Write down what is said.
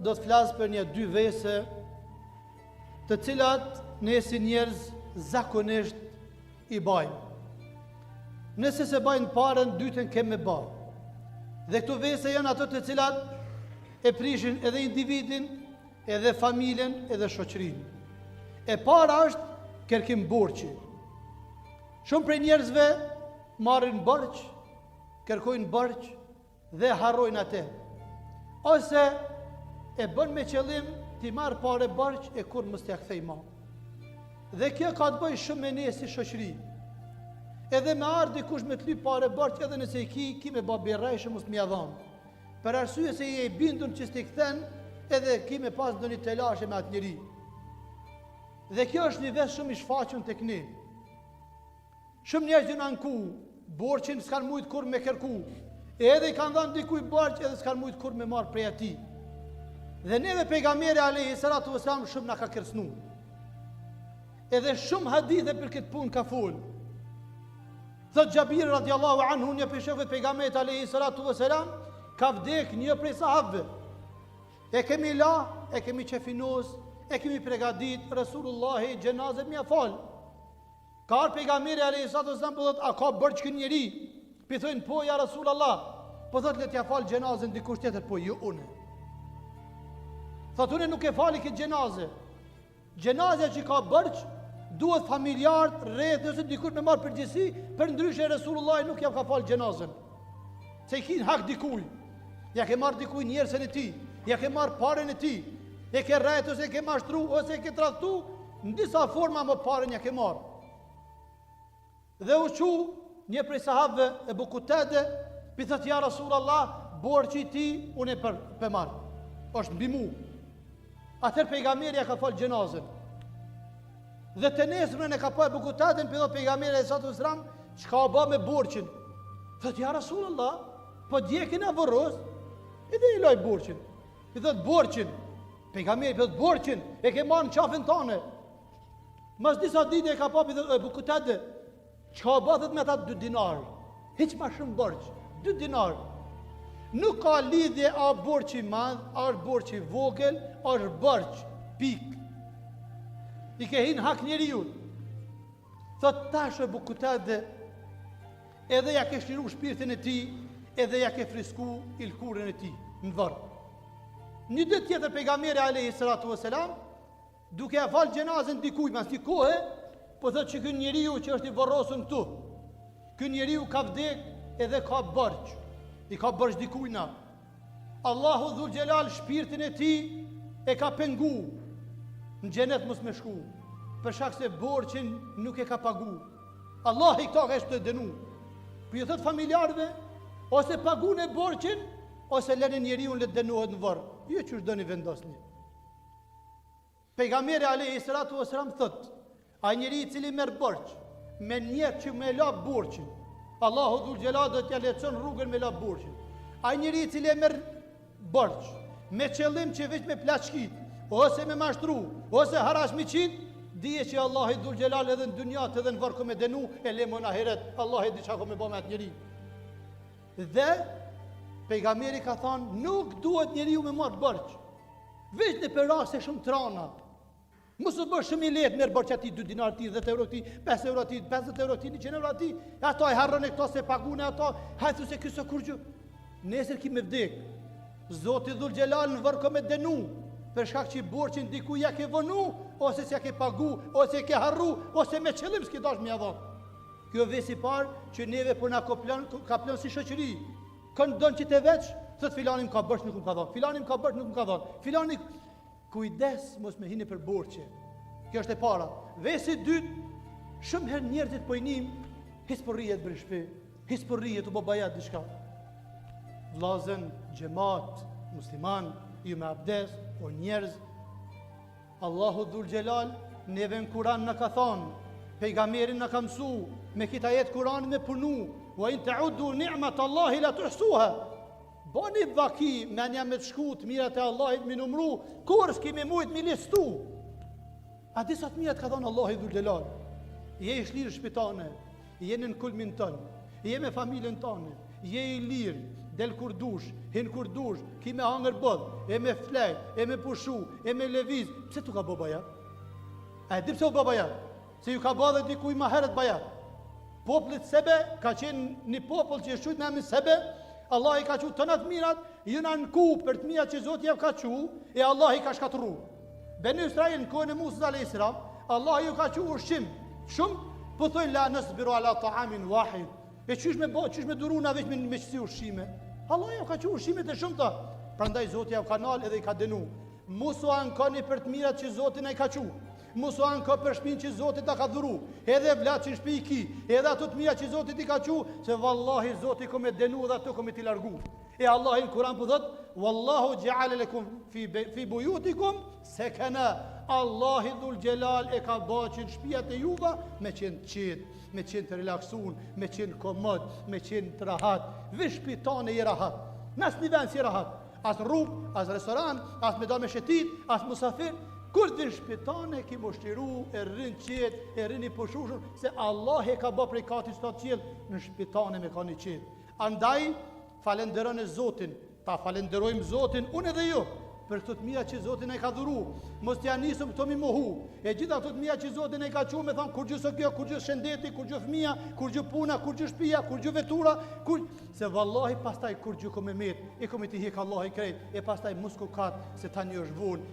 do të flas për një dy vese të cilat ne si njerëz zakonisht i bajmë. Nëse s'e bajmë parën, dytën kem me ba. Dhe këto vese janë ato të cilat e prishin edhe individin, edhe familjen, edhe shoqërinë. E para është kërkim borxhi. Shumë prej njerëzve marrin borxh, kërkojnë borxh, dhe harrojnë atë. Ose e bën me qëllim t'i marrë pare borxh e kurrë mos t'ia kthej ma. Dhe kjo ka të bëjë shumë me ne si shoqëri. Edhe me ardhë dikush me të lyp pare borxh edhe nëse i ki, ki me ba birrejshë mos me ia dhanë. Për arsye se je i bindun që s't'i kthen edhe ki me pas ndonjë telashe me atë njeri. Dhe kjo është një ves shumë i shfaqun tek ne. Shumë njerëz janë anku, borxhin s'kanë mujt kurrë me kërku. Edhe i kanë dhënë dikuj borxh edhe s'kanë mujt kurrë me marr prej atij. Dhe neve pejgamberi alayhi salatu wasalam shumë na ka kërcënu. Edhe shumë hadithe për këtë punë ka fol. Thot Xhabir radiallahu anhu një prej shokëve të pejgamberit alayhi salatu wasalam ka vdek një prej sahabëve. E kemi la, e kemi qefinos, e kemi pregadit Resulullahi xhenazen me ia fal. Ka ardhë pejgamberi alayhi salatu wasallam po thot a ka borxh ky njeri? Pi thojnë po ja Rasulullah. Po thot le t'ia fal xhenazen dikush tjetër, po jo unë. Thot unë nuk e fali këtë xhenaze. Xhenazja që ka borxh duhet familjarët rreth ose dikush me marr përgjegjësi, përndryshe Resulullah nuk ja ka fal xhenazen. Se i kin hak dikuj. Ja ke marr dikuj njersën e tij, ja ke marr paren e tij. E ke rrejt ose e ke mashtru ose e ke tradhtu, në disa forma më paren ja ke marr. Dhe u çu një prej sahabëve Ebu Kutade, pi thot ja Rasulullah, borxhi i tij unë e për pe marr. Është mbi mu. Atëherë pejgamberi ja ka fal xhenazën. Dhe të nesërmen e ka pa Ebu Kutaden, pi thot pejgamberi alejhi salatu selam, çka u bë me borxhin? Thot ja Rasulullah, po dje kena vorros, edhe e laj borxhin. Pi thot borxhin, pejgamberi pi thot borxhin, e ke marrë në qafën tane. Mas disa dite e ka pa pi thot Ebu Kutade, çka u bë thot me ata dy dinar? Hiç ma shumë borxh, dy dinar. Nuk ka lidhje a borxh i madh, a është borxh i vogël, a është borxh, pikë. I ke hin hak njeriut. Thot tash Ebu Kutade, edhe ja ke shliru shpirtin e tij, edhe ja ke frisku lkurën e tij në varr. Një ditë tjetër pejgamberi alayhi salatu wasalam Duke ia falë xhenazën dikujt mas një kohe, po thotë që ky njeriu që është i varrosur këtu, ky njeriu ka vdek edhe ka borxh. I ka borxh dikujna. Allahu dhul xhelal shpirtin e tij e ka pengu në xhenet mos me shku, për shkak se borxhin nuk e ka pagu. Allahu këta ka është të dënu. Po ju thot familjarëve, ose pagune borxhin, ose lëni njeriun le të dënohet në varr. Ju qysh doni vendosni. Pejgamberi alayhi salatu wasalam thot, ai njeri i cili merr borxh me nijet që me la borxhin, Allahu dhul xhelal do t'ia lehtëson rrugën me la borxhin. Ai njeri i cili e merr borxh me qëllim që veç me plaçkit ose me mashtru ose haraç me qit, dije që Allahu dhul xhelal edhe në dynja edhe në varr ka me dënu e le mo në ahiret. Allahu e di çka ka me bë me atë njeri. Dhe pejgamberi ka thonë nuk duhet njeriu me marr borxh. Veç nëpër raste shumë t'rana. Mos u bë shumë i lehtë merr borxh atij 2 dinar ti, 10 euro ti, 5 euro ti, 50 euro ti, 100 euro ti. Ato e harron e këto s'e pagun ato. Hajt thu se ky s'o kurgjë. Nesër ki me vdek. Zoti dhul xhelal në varr ka me dënu. Për shkak që borxhin diku ja ke vonu, ose s'ja ke pagu, ose e ke harru, ose me qëllim s'ke dash me ja dhon. Kjo ves i parë që neve po na kaplon, kaplon si shoqëri. Kënd don që të veç, thot filani më ka borxh nuk më ka dhënë. Filani më ka borxh nuk më ka dhënë. Filani kujdes mos me hini për borxhe. Kjo është e para. Vesi i dytë, shumë herë njerëzit po i nim, hiç po rrihet bre n'shpi, hiç po rrihet u bë bajat diçka. Vllazën, xhemat, musliman, ju me abdes, o njerëz, Allahu Dhul Xhelal neve në Kuran na ka thonë, pejgamberi na ka mësu me kit ajet Kuranit me punu, wa in ta'uddu ni'mat Allahi la tuhsuha. Bani vaki menja me të shku të mirat e Allahit mi numru, kurrë s'ki me mujt mi listu. A di sa të mirat ka dhonë Allahu Dhul Xhelal? Je i shlirë n'shpi tane, je në kulmin tënd, je me familjen tane, je i lirë. Del kur dush, hin kur dush, ki me hangër boll, e me flejt, e me pushu, e me lëviz. Pse t'u ka bo bajat? A e di pse u bo bajat? Se ju ka bo edhe dikuj ma herët bajat. Popullit Sebe ka qenë një popull që është qujt me emrin Sebe, Allahi ka çu tëna të mirat, janë anku për të mirat që Zoti jau ka çu, e Allahi i ka shkatërru. Beni Israel në kohën e Musës a.s. Allahi ju ka çu ushqim shumë, po thojnë la nasbiru ala taamin wahid. E qysh me bo, qysh me duru na veç me, me qësi ushqime? Allahi ju ka çu ushqime të shumta. Prandaj Zoti jau ka nal edhe i ka dënu. Mos u ankoni për të mirat që Zoti na i ka çu. Mos u anko për shpinë që Zoti ta ka dhuru. Edhe evlat që në shpi i ki, edhe ato të mira që Zoti t'i ka çu, se vallahi Zoti ko me dënu dhe ato ko me t'i largu. E Allahi në Kur'an po thot, "Wallahu ja'ala lakum fi fi buyutikum sakana." Allahi dhul xhelal e ka ba që në shpijat e juva me qenë të qetë, me qenë të relaksun, me qenë komod, me qenë të rahat. Veç n'shpi tane je rahat. Në asnjë vend s'je rahat. As rrugë, as restoran, as me dal me shetit, as musafir. Kur të n'shpi tane ki m'u shtiru e rrin qetë, e rrin i pushushëm, se Allahi e ka ba prej katit shtatë qiell në shpi tane me kanë i qetë. Andaj, Falenderone Zotin, ta falenderojmë Zotin unë edhe ju për këto të mira që Zoti na i ka dhuru. Mos t'ia nisëm këto mi mohu. E gjitha këto të mira që Zoti na i ka çu me thon kurgjë s'o kjo, kurgjë shëndeti, kurgjë fëmija, kurgjë puna, kurgjë shtëpia, kurgjë vetura, kur se vallahi pastaj kurgjë ko me met, e ko me t'i hek Allahi krejt, e pastaj mos ku kat se tani është vonë.